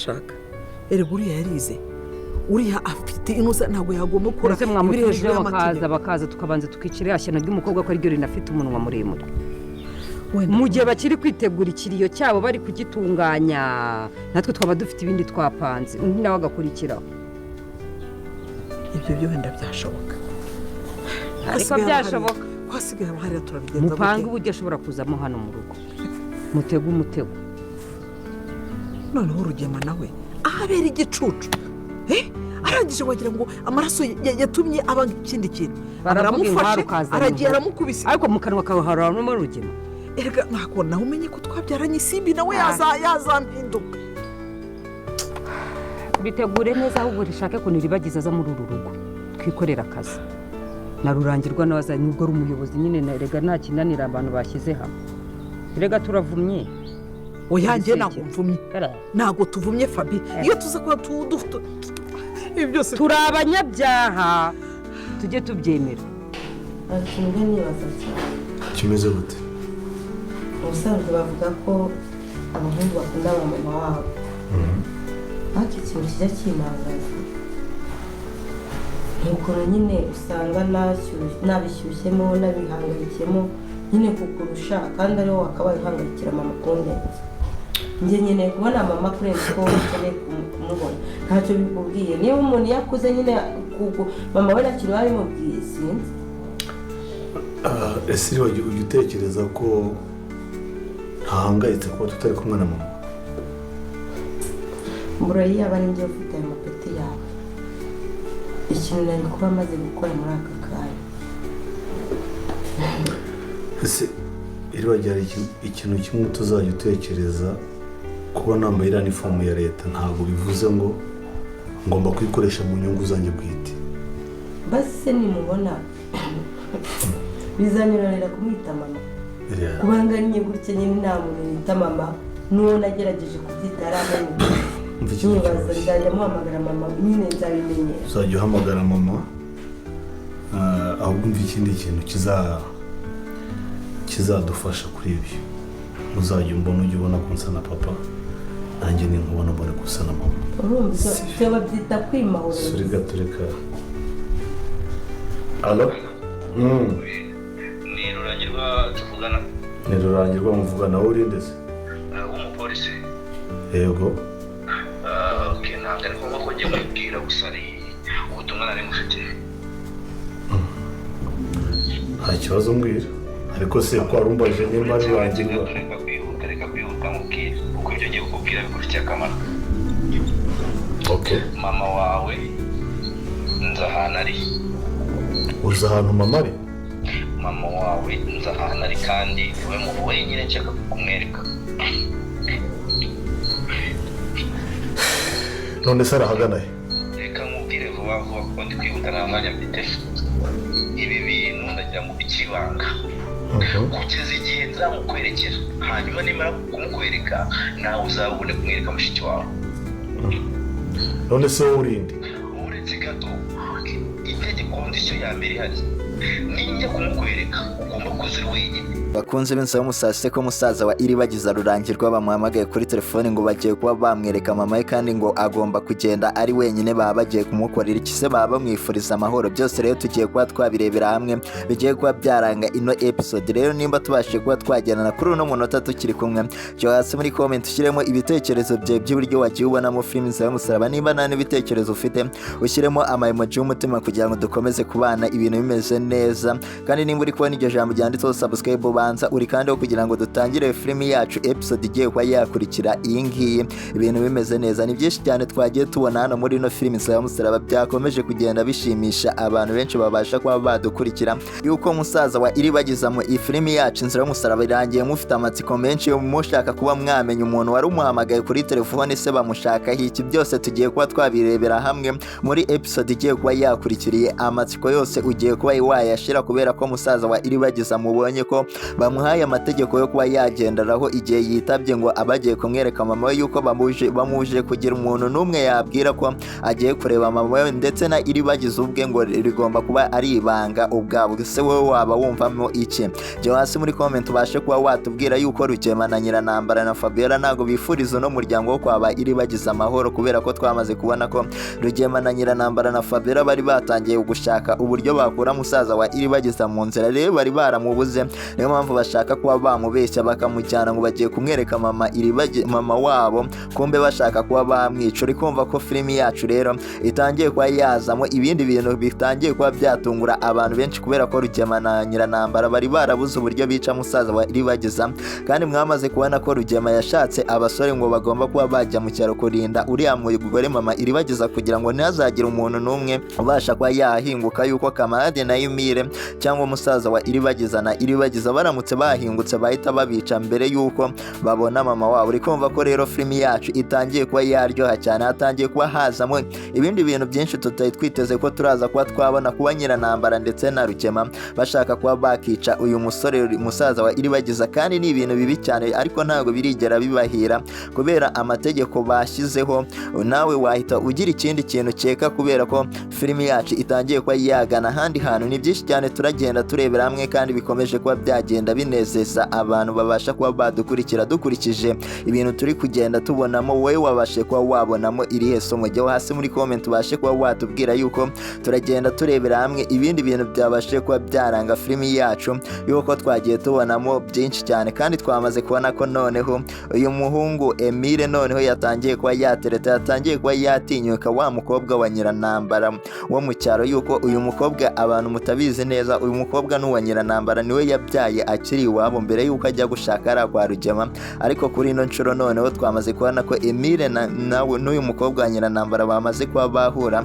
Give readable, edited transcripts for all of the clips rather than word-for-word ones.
Ashaka erega uriya yarize, uriya afite inusa, ntabwo yagomba gukora Mbese ibiri mwamutumije hejuru bakaza y'amategeko. Bakaza tukabanza tukicira ya shyano ry'umukobwa, ko ariryo rinafite umunwa muremure. Wenda. Mu gihe bakiri kwitegura ikiriyo cyabo, bari kugitunganya, natwe twaba dufite ibindi twapanze, undi nawe agakurikiraho. Ibyo byo wenda byashoboka. Ariko Hasigaye byashoboka. Ko hasigaye hariya turabigenza Mupange gute? uburyo ashobora kuzamo hano mu rugo, mutege umutego. Noneho Rugema nawe aho abera igicucu. Arangije wagira ngo amaraso yatumye aba ikindi kintu. Baravuga Aramufashe, inkware ukazana aragiye, inkuru. aramukubise. Ariko mu kanwa kawe haramo Rugema. Erega ntabwo nawe umenye ko twabyaranye isimbi, nawe yazampinduka. Bitegure neza, ahubwo rishake ukuntu Iribagiza aza muri uru rugo, twikorera akazi na Rurangirwa nawe aza, nubwo ari umuyobozi nyine. Erega nta kinanira abantu bashyize hamwe. Erega turavumye. Oya, njye Ibisekera. ntabwo mvumye, ntabwo tuvumye, Fabi. Iyo tuza kuba dufite ibi byose. Turi abanyabyaha, tujye tubyemera. Ikintu njya nibaza cyane. Kimeze gute? Ubusanzwe bavuga ko abahungu bakunda ba mama wabo, ariko ikintu kijya kintangaza ni ukuntu nyine usanga nabishyushyemo, nabihangayikiyemo nyine kukurusha, kandi ariwo wakabaye uhangayikira mama kundenza. Njye nkeneye kubona mama kurenza uko wowe ukeneye kumubona. Ntacyo bikubwiye niba umuntu iyo akuze nyine mama we nta kintu biba bimubwiye, sinzi. Ah, ese ujya utekereza ko ntahangayitse kuba tutari kumwe na mama? Mbura yaba ari njye ufite ayo mapeti yawe, ikintu nari kuba maze gukora muri aka kanya. Ese iribagira, hari ikintu kimwe tuzajya utekereza: kuba nambaye iriya nifomu ya leta ntabwo bivuze ngo ngomba kuyikoresha mu nyungu zanjye bwite. Basi se nimubona bizanyorohera kumwita mama? Kuba ngannye gutya nyine nta muntu yita mama, n'uwo nagerageje kubyita yarananiye. Umva ikintu Nyibaza cyoroshye. nzajya muhamagara mama nyine, nzabimenyera. Uzajya uhamagara mama. Ahubwo umva ikindi kintu kizadufasha kuri ibyo: uzajya umbona, ujya ubona ko nsa na papa, nanjye ninkubona mbone ko usa na mama. Urumva ibyo babyita kwimahura. Suri gato, reka. Alo. Ni Rurangirwa tuvugana? Ni Rurangirwa muvugana. Wowe urinde se? W'umupolisi? Yego. Okay, ntabwo ari ngombwa ko njya kwibwira, gusa ari ubutumwa nari mufitiye. Nta kibazo, mbwira. Ariko se ko warumbaje nimba ari Rurangirwa? Reka kwihuta, reka kwihuta, nkubwire kuko ibyo ngiye kukubwira bigufitiye akamaro. Okay. Mama wawe nzi ahantu ari. Uzi ahantu mama ari? Mama wawe nzi ahantu ari, kandi niwe muntu wenyine nshaka kumwereka. None se arahagana he? Reka nkubwire vuba vuba kuko ndi kwihuta, nta mwanya mfite. Ibi bintu ndagira ngo ubikibanga kugeza igihe nzamukwerekera, hanyuma nimara kumukwereka nawe uzabone kumwereka mushiki wawe. None se wowe urinde? Uretse gato, itegeko, condition ya mbere ihari, ninjya kumukwereka ugomba kuza uri wenyine. Bakunze b'insaba musase ko musaza wa Iribagiza Rurangirwa bamuhamagaye kuri telefone ngo bagiye kuba bamwereka mama we, kandi ngo agomba kugenda ari wenyine. Baba bagiye kumukorera iki se? Baba bamwifuriza amahoro? Byose rero tugiye kuba twabirebera hamwe, bigiye kuba byaranga ino episode. Rero nimba tubashije kuba twagendana kuri uno munota tukiri kumwe, jya hasi muri comment ushyiremo ibitekerezo byawe by'uburyo wagiye ubonamo filimi Inzira y'Umusaraba. Nimba nta n'ibitekerezo ufite, ushyiremo ama emoji y'umutima kugira ngo dukomeze kubana ibintu bimeze neza. Kandi nimba uri kubona iryo jambo ryanditseho subscribe, ubanza uri kandi kugira ngo dutangire filimi yacu, episode igiye kuba yakurikira iyi ngiyi, ibintu bimeze neza. Ni byinshi cyane twagiye tubona hano muri ino filimi Inzira y'Umusaraba byakomeje kugenda bishimisha abantu benshi babasha kuba badukurikira, yuko musaza wa Iribagiza mu iyi filimi yacu Inzira y'Umusaraba irangiye mufite amatsiko menshi, mushaka kuba mwamenya umuntu wari umuhamagaye kuri telefone se bamushakaho iki. Byose tugiye kuba twabirebera hamwe muri episode igiye kuba yakurikiriye. Amatsiko yose ugiye kuba wayashira, kubera ko musaza wa Iribagiza mubonye ko Bamuhaye amategeko yo kuba yagenderaho igihe yitabye ngo abagiye kumwereka mama we, yuko bamuje kugira umuntu n'umwe yabwira ko agiye kureba mama we, ndetse na Iribagiza ubwe ngo rigomba kuba ari ibanga ubwabo. Se wowe waba wumvamo iki? Jya hasi muri comment ubashe kuba watubwira yuko Rugema na Nyiranambara na Fabiola ntabwo bifuriza uno muryango wo kwaba Iribagiza amahoro, kubera ko twamaze kubona ko Rugema na Nyiranambara na Fabiola bari batangiye gushaka uburyo bakura musaza wa Iribagiza mu nzira. Rero bari baramubuze, niyo mpamvu bashaka kuba bamubeshya bakamujyana ngo bagiye kumwereka mama Iribagi, mama wabo, kumbe bashaka kuba bamwica. Uri kumva ko filimi yacu rero itangiye kuba yazamo ibindi bintu bitangiye kuba byatungura abantu benshi, kubera ko Rugema na Nyiranambara bari barabuze uburyo bica musaza wa Iribagiza. Kandi mwamaze kubona ko Rugema yashatse abasore ngo bagomba kuba bajya mu cyaro kurinda uriya mugore mama Iribagiza, kugira ngo ntihazagire umuntu n'umwe ubasha kuba yahinguka, yuko Kamarade na Emile cyangwa umusaza wa Iribagiza na Iribagiza baramutse bahingutse bahita babica mbere yuko babona mama wabo. Uri kumva ko rero filimi yacu itangiye kuba yaryoha cyane, hatangiye kuba hazamo ibindi bintu byinshi tutari twiteze ko turaza kuba twabona, kuba Nyiranambara ndetse na Rugema bashaka kuba bakica uyu musore musaza wa Iribagiza. Kandi ni ibintu bibi cyane, ariko ntabwo birigera bibahira kubera amategeko bashyizeho. Nawe wahita ugira ikindi kintu ukeka, kubera ko filimi yacu itangiye kuba yagana ahandi hantu. Ni byinshi cyane turagenda turebera hamwe, kandi bikomeje kuba byagenda binezeza abantu babasha kuba badukurikira. Dukurikije ibintu turi kugenda tubonamo, wowe wabashe kuba wabonamo irihe somo? Jya hasi muri comment ubashe kuba watubwira yuko turagenda turebera hamwe ibindi bintu byabashe kuba byaranga filimi yacu, yuko twagiye tubonamo byinshi cyane. Kandi twamaze kubona ko noneho uyu muhungu Emile noneho yatangiye kuba yatereta, yatangiye kuba yatinyuka wa mukobwa wa Nyiranambara wo mu cyaro, yuko uyu mukobwa abantu mutabizi neza, uyu mukobwa ni uwa Nyiranambara, niwe yabyaye akiri iwabo mbere yuko ajya gushaka ari kwa Rugema. Ariko kuri ino nshuro noneho twamaze kubona ko Emile nawe n'uyu mukobwa wa Nyiranambara bamaze kuba bahura,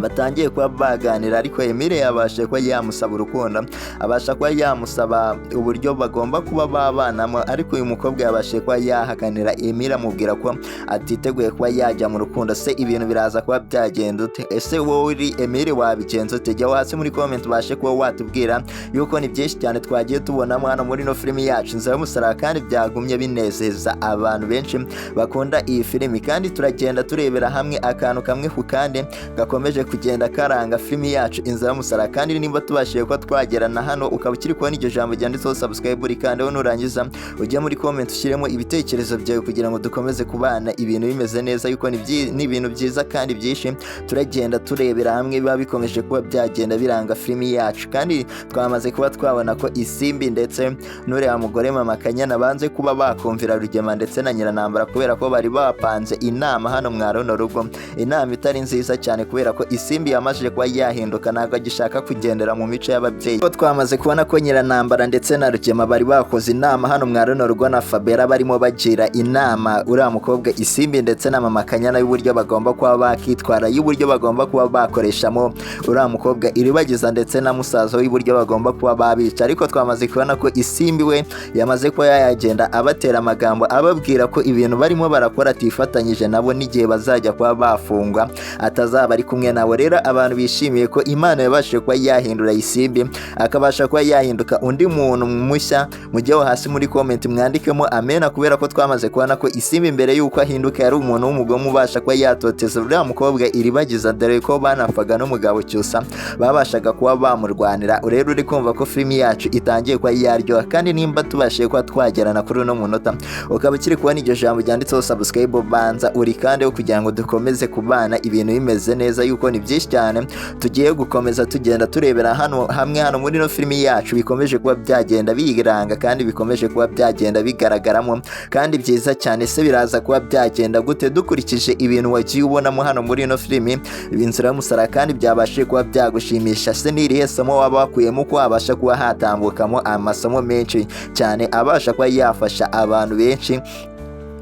batangiye kuba baganira. Ariko Emile yabashe kuba yamusaba urukundo, abasha kuba yamusaba uburyo bagomba kuba babanamo, ariko uyu mukobwa yabashe kuba yahakanira Emile, amubwira ko atiteguye kuba yajya mu rukundo. Se ibintu biraza kuba byagenda ute? Ese wowe uri Emile wabigenza ute? Jya hasi muri comment ubashe kuba watubwira yuko ni byinshi cyane twagiye tubonamo hano muri ino filimi yacu Inzira y'Umusaraba, kandi byagumye binezeza abantu benshi bakunda iyi filimi. Kandi turagenda turebera hamwe akantu kamwe ku kandi gakomeje kugenda karanga filimi yacu Inzira y'Umusaraba. Kandi nimba tubashije kuba twagerana hano, ukaba ukiri kubona iryo jambo ryanditseho subscribe, urikandeho, nurangiza ujye muri comment ushyiremo ibitekerezo byawe kugira ngo dukomeze kubana ibintu bimeze neza, yuko ni ibintu byiza kandi byinshi turagenda turebera hamwe biba bikomeje kuba byagenda biranga filimi yacu. Kandi twamaze kuba twabona ko Isimbi ndetse n'uriya mugore mama Kanyana banze kuba bakumvira Rugema ndetse na Nyiranambara, kubera ko bari bapanze inama hano mwa runo rugo, inama itari nziza cyane, kubera ko Isimbi yamajije kuba yahinduka, ntabwo agishaka kugendera mu mico y'ababyeyi. Ko twamaze kubona ko Nyiranambara ndetse na Rugema bari bakoze inama hano mwa runo rugo na Fabera, barimo bagira inama uriya mukobwa Isimbi ndetse na mama Kanyana y'uburyo bagomba kuba bakitwara, y'uburyo bagomba kuba bakoreshamo uriya mukobwa Iribagiza ndetse na musaza we, y'uburyo bagomba kuba babica. Ariko twamaze kubona ko Isimbi we yamaze kuba yagenda abatera amagambo, ababwira ko ibintu barimo barakora atifatanyije nabo, n'igihe bazajya kuba bafungwa atazaba ari kumwe nabo. Rero abantu bishimiye ko Imana yabashije kuba yahindura Isimbi, akabasha kuba yahinduka undi muntu mushya, mujyeho hasi muri comment mwandikemo amena, kubera ko twamaze kubona ko Isimbi mbere y'uko ahinduka yari umuntu w'umugome ubasha kuba yatoteza uriya mukobwa Iribagiza, dore ko banapfaga n'umugabo Cyusa babashaga kuba bamurwanira. Rero uri kumva ko filimi yacu itangiye kuba yaryoha. Kandi nimba tubashije kuba twagerana kuri uno munota, ukaba ukiri kubona iryo jambo ryanditseho subscribe, banza urikandeho kugira ngo dukomeze kubana ibintu bimeze neza, yuko ni byinshi cyane tugiye gukomeza tugenda turebera hano hamwe hano muri ino filimi yacu bikomeje kuba byagenda biranga, kandi bikomeje kuba byagenda bigaragaramo kandi byiza cyane. Se biraza kuba byagenda gute dukurikije ibintu wagiye ubonamo hano muri ino filimi Inzira y'Umusaraba, kandi byabashije kuba byagushimisha? Se ni irihe somo waba wakuyemo, ko wabasha kuba hatambukamo amasomo menshi cyane abasha kuba yafasha abantu benshi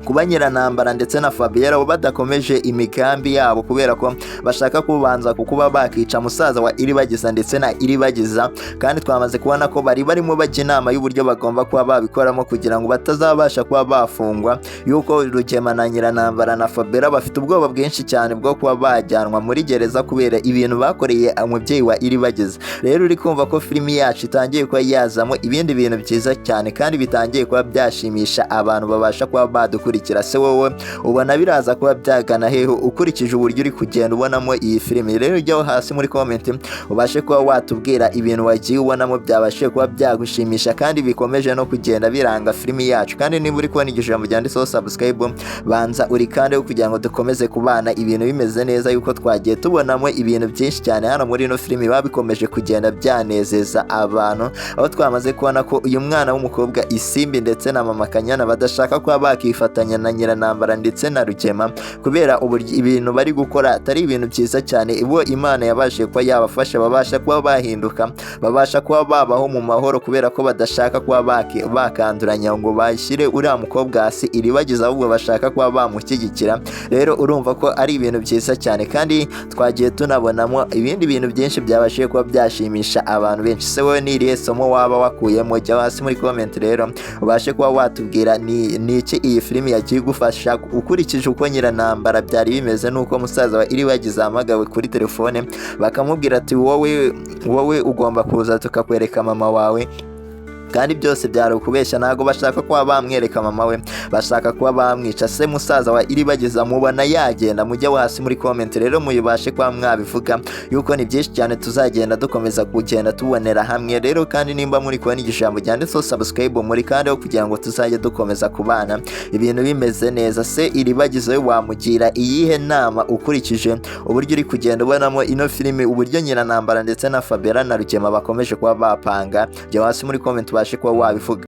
Kuba Nyiranambara ndetse na Fabiola badakomeje imigambi yabo kubera ko bashaka kubanza kukuba bakica musaza wa Iribagiza ndetse na Iribagiza, kandi twamaze kubona ko bari barimo bajya inama y'uburyo bagomba kuba babikoramo kugira ngo batazabasha kuba bafungwa, yuko Rugema na Nyiranambara na Fabiola bafite ubwoba bwinshi cyane bwo kuba bajyanwa muri gereza kubera ibintu bakoreye umubyeyi wa Iribagiza. Rero uri kumva ko filimi yacu itangiye kuba yazamo ibindi bintu byiza cyane kandi bitangiye kuba byashimisha abantu babasha kuba badukurikira. Se wowe ubona biraza kuba byagana hehe ukurikije uburyo uri kugenda ubonamo iyi filimi? Rero ujyaho hasi muri comment ubashe kuba watubwira ibintu wagiye ubonamo byabashije kuba byagushimisha kandi bikomeje no kugenda biranga filimi yacu. Kandi niba uri kubona ijambo ryanditseho subscribe, banza urikandeho kugira ngo dukomeze kubana ibintu bimeze neza, yuko twagiye tubonamo ibintu byinshi cyane hano muri ino filimi biba bikomeje kugenda byanezeza abantu, aho twamaze kubona ko uyu mwana w'umukobwa Isimbi ndetse na mama Kanyana badashaka kuba bakifatanya na Nyiranambara ndetse na Rugema kubera uburyo ibintu bari gukora atari ibintu byiza cyane. Bo Imana yabashije kuba yabafasha, babasha kuba bahinduka, babasha kuba babaho mu mahoro kubera ko badashaka kuba bakanduranya ngo bashyire uriya mukobwa hasi Iribagiza, ahubwo bashaka kuba bamushyigikira. Rero urumva ko ari ibintu byiza cyane kandi twagiye tunabonamo ibindi bintu byinshi byabashije kuba byashimisha abantu benshi. Se wowe ni irihe somo waba wakuyemo? Jya hasi muri comment rero ubashe kuba watubwira ni iki iyi filimi yagiye igufasha ukurikije uko Nyiranambara byari bimeze n'uko musaza wa Iribagiza ahamagawe kuri telefone bakamubwira ati wowe ugomba kuza tukakwereka mama wawe, kandi byose byari ukubeshya, ntabwo bashaka kuba bamwereka mama we, bashaka kuba bamwica. Se musaza wa Iribagiza mubona yagenda? Mujye hasi muri comment rero muyibashe kuba mwabivuga, yuko ni byinshi cyane tuzagenda dukomeza kugenda tubonera hamwe. Rero kandi nimba muri kubona ijambo ryanditseho subscribe, muri kandi kugira ngo tuzajye dukomeza kubana ibintu bimeze neza. Se Iribagiza we wamugira iyihe nama ukurikije uburyo uri kugenda ubonamo ino filimi, uburyo Nyiranambara ndetse na Fabiola na Rugema bakomeje kuba bapanga? Jya hasi muri comment ubashe kuba wabivuga.